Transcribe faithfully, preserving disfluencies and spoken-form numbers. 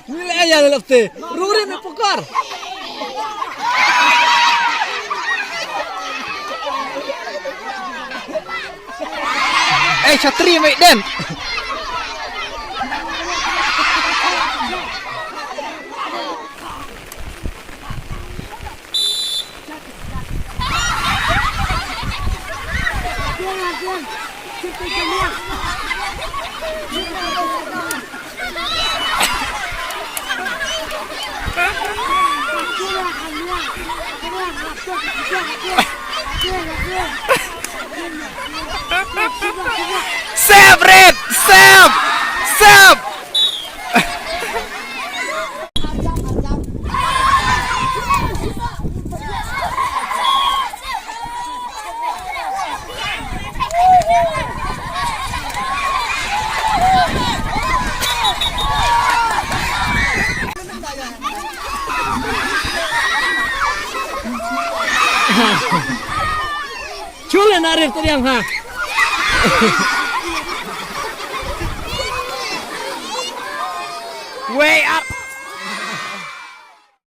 Ni le aya le lapte. Ruri me pukar. Eh, chatri me den. Save, Red! Save! Save! Chule na rir teriang ha. Way up.